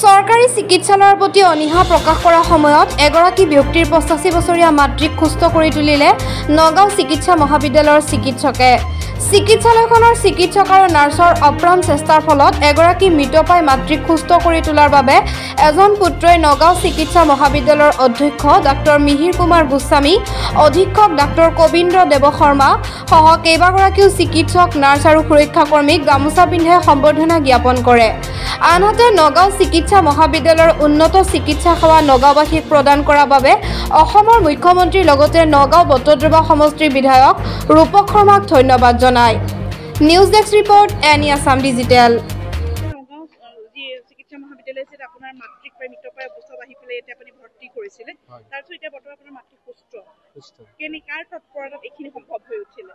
চৰকাৰী চিকিৎসালয়ৰ প্ৰতি অনীহা প্ৰকাশ কৰাৰ সময়ত এগৰাকী ব্যক্তিৰ ৮৫ বছৰীয়া মাতৃক সুস্থ কৰি তুলিলে নগাঁও চিকিৎসা মহাবিদ্যালয়ৰ চিকিৎসকে। চিকিৎসালয়খনৰ চিকিৎসক আৰু নাৰ্ছৰ অপ্ৰাণ চেষ্টাৰ ফলত এগৰাকী মৃতপ্ৰায় মাতৃক সুস্থ কৰি তোলাৰ বাবে এজন পুত্ৰই নগাঁও চিকিৎসা মহাবিদ্যালয়ৰ অধ্যক্ষ ডাক্তৰ মিহিৰ কুমাৰ গোস্বামী, অধীক্ষক ডাক্তৰ কবীন্দ্ৰ দেৱ শৰ্মা সহ কেইবাগৰাকীও চিকিৎসক, নাৰ্ছ আৰু সুৰক্ষাকৰ্মীক গামোচা পিন্ধাই সম্বৰ্ধনা জ্ঞাপন কৰে। আনহাতে নগাঁও চিকিৎসা মহাবিদ্যালয়ৰ উন্নত চিকিৎসা সেৱা নগাঁওবাসীক প্ৰদান কৰাৰ বাবে অসমৰ মুখ্যমন্ত্ৰীৰ লগতে নগাঁও বটদ্ৰৱা সমষ্টিৰ বিধায়ক ৰূপক শৰ্মাক ধন্যবাদ জনায়। News desk report, N E Assam digital. Nagaon যি চিকিৎসা মহাবিদ্যালয় আছিল, আপোনাৰ মাতৃক প্ৰায় মৃতপ্ৰায় অৱস্থাত আহি পেলাই ইয়াতে আপুনি ভৰ্তি কৰিছিলে, তাৰপিছত এতিয়া বৰ্তমান আপোনাৰ মাতৃ সুস্থ। সুস্থ। কেনে কাৰ তৎপৰতাত এইখিনি সম্ভৱ হৈ উঠিলে?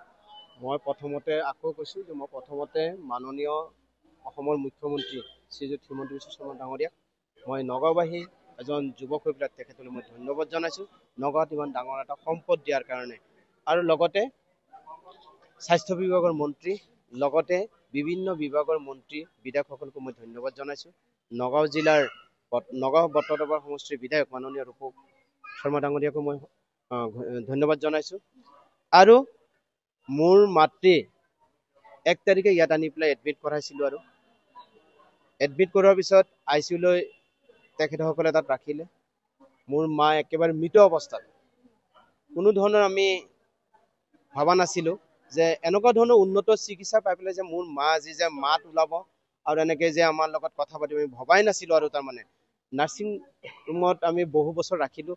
মই প্ৰথমতে আকৌ কৈছোঁ যে মই প্ৰথমতে মাননীয় অসমৰ মুখ্যমন্ত্ৰী শ্ৰীযুত হিমন্ত বিশ্ব শৰ্মা ডাঙৰীয়াক মই নগাঁওবাসী এজন যুৱক হৈ পেলাই তেখেতলৈ মই ধন্যবাদ জনাইছোঁ, নগাঁৱত ইমান ডাঙৰ এটা সম্পদ দিয়াৰ কাৰণে। আৰু লগতে স্বাস্থ্য বিভাগৰ মন্ত্ৰী, লগতে বিভিন্ন বিভাগৰ মন্ত্ৰী, বিধায়কসকলকো মই ধন্যবাদ জনাইছোঁ। নগাঁও জিলাৰ নগাঁও বটদ্ৰৱা সমষ্টিৰ বিধায়ক মাননীয় ৰূপক শৰ্মা ডাঙৰীয়াকো মই ধন্যবাদ জনাইছোঁ। আৰু মোৰ মাতৃ ১ তাৰিখে ইয়াত আনি পেলাই এডমিট কৰাইছিলোঁ, আৰু এডমিট কৰোৱাৰ পিছত I C ইউলৈ তেখেতসকলে তাত ৰাখিলে। মোৰ মা একেবাৰে মৃত অৱস্থাত। কোনো ধৰণৰ আমি ভবা নাছিলোঁ যে এনেকুৱা ধৰণৰ উন্নত চিকিৎসা পাই পেলাই যে মোৰ মা আজি যে মাত ওলাব আৰু এনেকৈ যে আমাৰ লগত কথা পাতিব, আমি ভবাই নাছিলোঁ। আৰু তাৰমানে নাৰ্ছিং ৰুমত আমি বহু বছৰ ৰাখিলোঁ,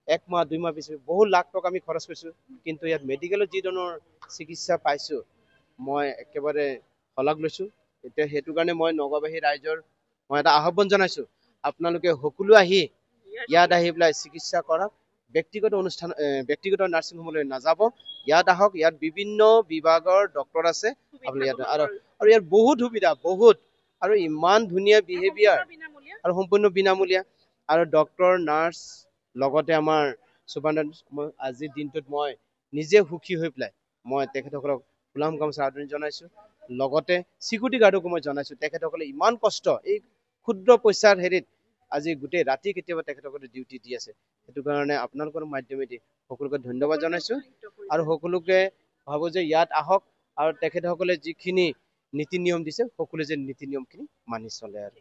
১ মাহ ২ মাহ পিছত বহু লাখ টকা আমি খৰচ কৰিছোঁ, কিন্তু ইয়াত মেডিকেলত যি ধৰণৰ চিকিৎসা পাইছোঁ মই একেবাৰে শলাগ লৈছোঁ। এতিয়া সেইটো কাৰণে মই নগাঁওবাসী ৰাইজৰ মই এটা আহ্বান জনাইছোঁ, আপোনালোকে সকলো আহি ইয়াত আহি পেলাই চিকিৎসা কৰক। ব্যক্তিগত অনুষ্ঠান, ব্যক্তিগত নাৰ্ছিং হোমলৈ নাযাব, ইয়াত আহক। ইয়াত বিভিন্ন বিভাগৰ ডক্তৰ আছে, আপুনি ইয়াত আৰু ইয়াত বহুত সুবিধা, বহুত, আৰু ইমান ধুনীয়া বিহেভিয়াৰ আৰু সম্পূৰ্ণ বিনামূলীয়া। আৰু ডক্তৰ, নাৰ্ছ, লগতে আমাৰ চুপাৰিণ্টেণ্ডেণ্ট, মই আজিৰ দিনটোত মই নিজে সুখী হৈ পেলাই মই তেখেতসকলক ফুলাম গামোচা আদৰণি জনাইছোঁ। লগতে চিকিউৰিটি গাৰ্ডকো মই জনাইছোঁ, তেখেতসকলে ইমান কষ্ট এই ক্ষুদ্ৰ পইচাৰ হেৰিত আজি গোটেই ৰাতি কেতিয়াবা তেখেতসকলে ডিউটি দি আছে। সেইটো কাৰণে আপোনালোকৰ মাধ্যমেদি সকলোকে ধন্যবাদ জনাইছোঁ আৰু সকলোকে ভাবোঁ যে ইয়াত আহক আৰু তেখেতসকলে যিখিনি নীতি নিয়ম দিছে সকলোৱে যে নীতি নিয়মখিনি মানি চলে। আৰু